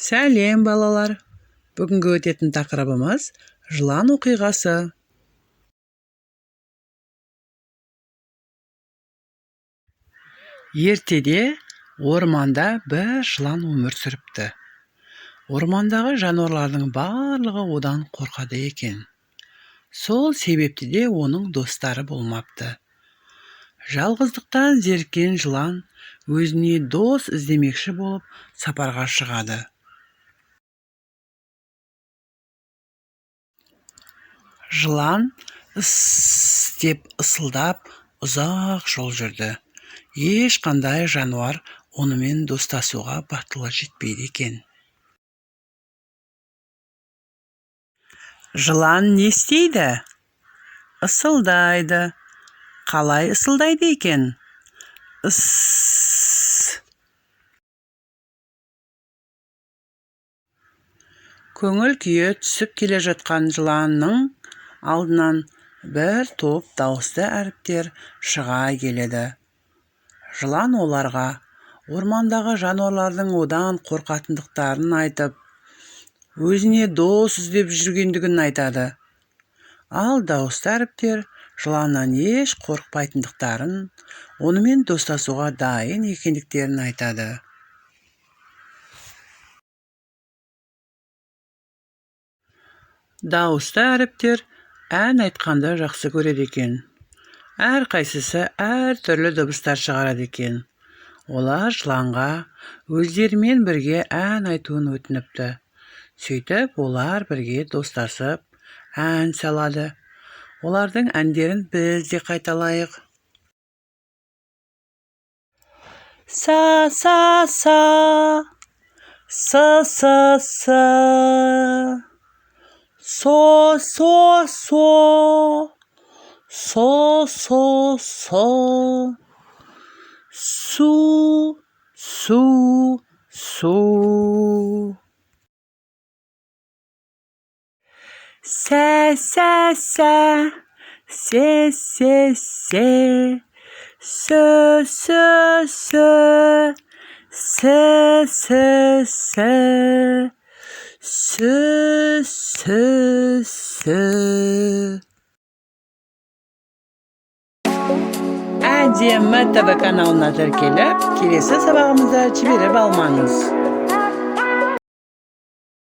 Сәлем, балалар! Бүгінгі өтетін тақырыбымыз – жылан оқиғасы. Ертеде орманда бір жылан өмір сүріпті. Ормандағы жануарлардың барлығы одан қорқады екен. Сол себепті де оның достары болмапты. Жалғыздықтан зеріккен жылан өзіне дос іздемекші болып сапарға шығады. Жылан «ыс-с» деп ысылдап ұзақ жол жүрді. Ешқандай жануар онымен достасуға батылы жетпейді екен. Жылан не істейді? Ысылдайды. Қалай ысылдайды екен? Ыс-с. Көңіл күйі түсіп келе жатқан жыланның алдынан бір топ дауысты әріптер шыға келеді. Жылан оларға ормандағы жануарлардың одан қорқатындықтарын айтып, өзіне дос іздеп жүргендігін айтады. Ал дауысты әріптер жыланнан еш қорықпайтындықтарын, онымен достасуға дайын екендіктерін айтады. Дауысты әріптер ән айтқанды жақсы көреді екен. Әрқайсысы әртүрлі дыбыстар шығарады екен. Олар жыланға өздерімен бірге ән айтуын өтініпті. Сөйтіп, олар бірге достасып, ән салады. Олардың әндерін біз де қайталайық. Са, са, са, сы, сы, сы, со, со, со, со, со, со, су, су, су. Сә, сә, сә, се, се, се, сө, сө, сө, сі, сі, сі, сү, сү, сү. Әдемі ТВ каналына тіркеліп, келесі сабағымызды жіберіп алмаңыз.